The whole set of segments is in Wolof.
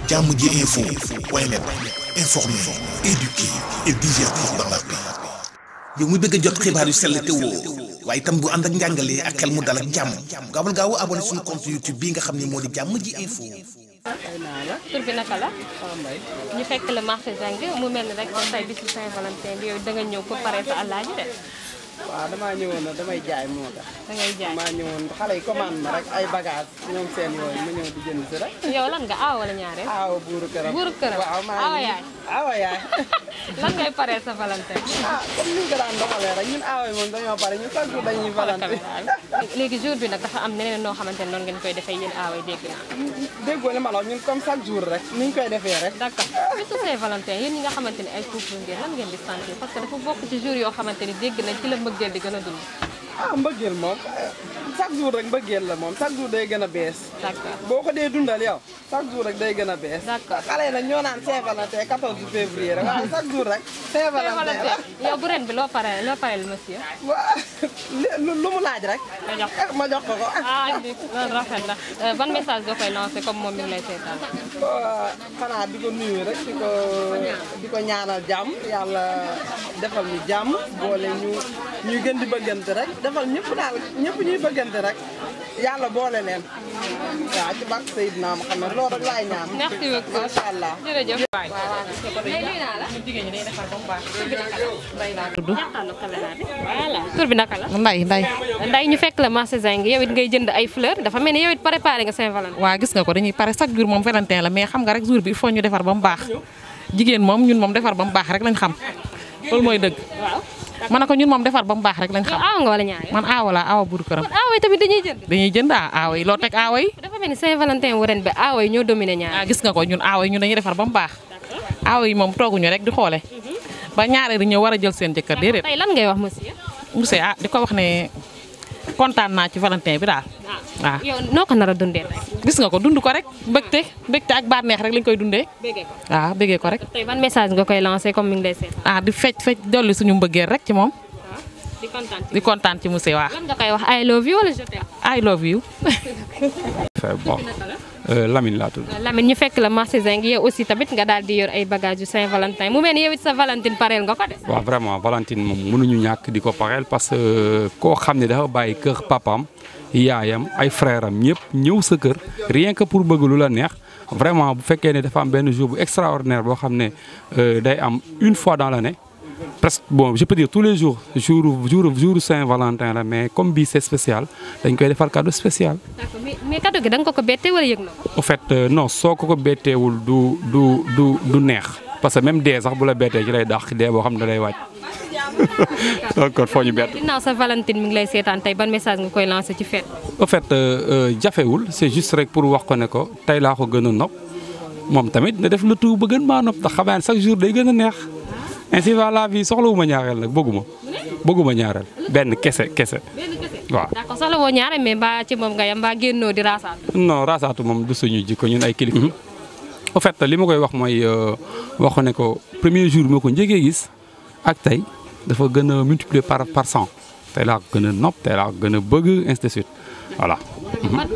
jàmm ji info point net informer, éduquer et divertir dans la paix. yow muy bëgg a jot xibaar yu sell te woo waaye itam bu ànd ak njàngalee ak xel mu dal ak jàmm gaawal gaaw abonné suñu compte YouTube bii nga xam ne moo di jàmm ji info. tur bi naka la. ñu fekk la marché Zing mu mel ni rek tey bisu Saint-Valentin bi yow da nga ñëw pour pare sa àllaaji de. waaw damaa ñëwoon na damay jaay moo tax. da ngay jaay damaa ñëwoon xale yi commande ma rek ay bagage ñoom seen yooyu ma ñëw di jënd si rek. yow lan nga aaw wala ñaareel. aaw buuru këram. buuru këram waaw maa aawa ngi yaay. aawa yaay. lan ngay paree sa Valentin. Comme ni ñu ko daan doxalee rek ñun aawa yi moom dañoo pare ñun chaque jour dañuy Valentin. léegi jour bi nag dafa am neneen noo xamante ne noonu ngeen koy defee yéen aawa yi dégg naa. déggoo li ma la wax ñun comme chaque jour rek ni ñu koy defee rek. d'accord bisu Saint-Valentin yéen ñi nga xamante ne ay couple ngeen lan ngeen di sentir parce que dafa bokk ci jour yoo xamante ni dégg nañ ci la mbëggeel di gën a dund. Mbëggeel moom chaque jour rek mbëggeel la moom chaque jour day gën a bees. d'accord boo ko dee dundal yow chaque jour rek day gën a bees. d'accord xale yi nag ñoo naan Saint-Valentin 14 février rek waaye chaque jour rek. Saint-Valentin la yow bu ren bi loo pareel monsieur. waaw lu mu laaj rek. ma jox ko ko. loolu rafet na ban message nga koy lancé comme moom mi ngi lay seetaan. xanaa di ko nuyu rek di ko ñaanal jàmm yàlla defal ñu jàmm boole ñuy gën di bëggante rek defal ñëpp daal ñëpp ñuy bëggante rek yàlla boole leen waaw ci barke Seydina Muhammad loolu rek laay ñaan. merci beaucoup macha allah. jërëjëf. tur bi naka la. Nday ñu fekk la marché Zing yow it ngay jënd ay fleurs dafa mel ni yow it préparé nga Saint-Valentin. waaw gis nga ko dañuy pare chaque jour moom Valentin la mais xam nga rek jour bi il faut ñu defar ba mu baax jigéen moom ñun moom defar ba mu baax rek lañ xam loolu mooy dëgg. waaw. man na ko ñun moom defar ba mu baax rek lañ xam. yow aawa nga wala ñaareel. man aawa laa aawa buuru këram. kon aawa yi tamit dañuy jënd. dañuy jënd aawa yi loo teg aawa yi. dafa mel ni Saint-Valentin wu ren bi aawa yi ñoo dominé ñaar. gis nga ko ñun aawa yi ñun dañuy defar ba mu baax aawa yi moom tooguñu rek di xoole ba ñaareel ñëw war a jël seen jëkkër déedéet. tey lan ngay wax monsieur. monsieur di ko wax ne kontaan naa ci Valentin bi daal. waaw yow noo ko nar a dundee tey. gis nga ko dund ko rek mbégte ak bànneex rek lañ koy dundee. béggee ko waaw béggee ko rek. tey ban message nga koy lancé comme mi ngi lay seet. di fecc dolli suñu mbëggeel rek ci moom. di kontaan ci monsieur waa. lan nga koy wax I love you wala je t'aime. I love you. bon Lamine laa tudd. Lamine ñu fekk la marché Zing yow aussi tamit nga daal di yor ay bagages yu Saint-Valentin mu mel ni yow it sa Valentine pareel nga ko de. waaw vraiment Valentine moom mënuñu ñàkk di ko pareel parce que koo xam ne dafa bàyyi kër papaam yaayam ay frère am ñëpp ñëw sa kër rien que pour bëgg lu la neex vraiment bu fekkee ne dafa am benn jour bu extraordinaire boo xam ne day am une fois dans l'année presque bon je peux dire tous les jours jour Saint-Valentin la mais comme bii c'est spécial dañ koy defal cadeau spécial. d'accord mais cadeau gi da nga ko bettee wala yëg na ko. en fait non soo ko betteewul du neex parce que même dee sax bu la bettee ci lay dàq dee boo xam ne da lay wàcc donc kon foo ñu bett. ginnaaw sa Valentine mi ngi lay seetaan tey ban message nga koy lancé ci fête. en fait jafewul c'est juste rek pour wax ko ne ko tey laa ko gën a nopp moom tamit na def le tout ba gën maa nopp ndax xam naa ne chaque jour day gën a neex. ainsi va la vie soxlawuma ñaareel nag bëgguma ñaareel benn kese waaw. d'accord soxla woo ñaareel mais mbaa ci moom nga yam mbaa génnoo di raasaatu. non raasaatu moom du suñu jikko ñun ay kilifa. en fait li ma koy wax mooy waxu ne ko premier jour bi ma ko njëkkee gis ak tey dafa gën a multiplier par 100 tey laa ko gën a nopp tey laa ko gën a bëgg ainsi de suite voilà.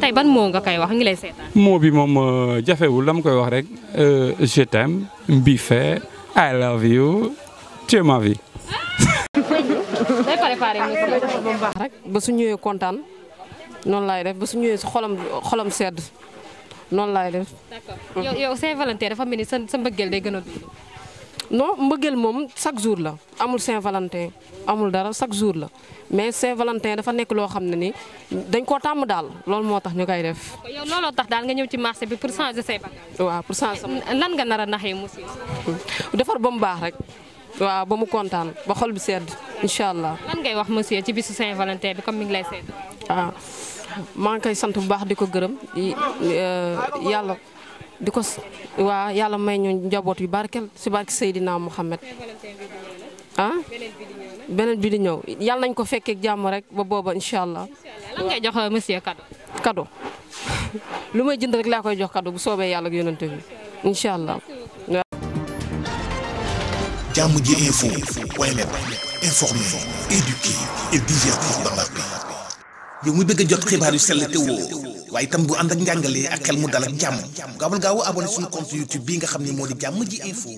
tey ban moo nga koy wax ngi lay seetaan. moo bi moom jafewul dama koy wax rek je t'aime Mbife I love you tu es ma vie. day préparé ba mu baax rek ba su ñëwee kontaan noonu laay def ba su ñëwee si xolam sedd noonu laay def. d'accord yow Saint-Valentin dafa mel ni sa mbëggeel day gën a dund. non mbëggeel moom chaque jour la amul Saint-Valentin amul dara chaque jour la mais Saint-Valentin dafa nekk loo xam ne ni dañ koo tàmm daal loolu moo tax ñu koy def. yow looloo tax daal nga ñëw ci marché bi pour changer say bagages. waaw pour changer lan nga nar a naxee monsieur. defar ba mu baax rek waaw ba mu kontaan ba xol bi sedd incha allah. lan ngay wax monsieur ci bisu Saint-Valentin bi comme mi ngi lay seet. waaw maa ngi koy sant bu baax di ko gërëm yàlla di ko waa yàlla may ñu njaboot yu barkel si barke Seydina Muhammad beneen bi di ñëw yàlla nañ ko fekkee jàmm rek ba booba incha allah. lan ngay jox monsieur cadeau. cadeau lu may jënd rek laa koy jox cadeau bu soobee yàlla ak yonent bi incha allah. jàmm ji info point net informer, éduquer et divertir dans la paix. yow muy bëgg a jot xibaar yu sell te woo waaye itam bu ànd ak njàngalee ak xel mu dal ak jàmm gaawal gaaw abonné suñu compte YouTube bii nga xam ne moo di Jàmm Ji Info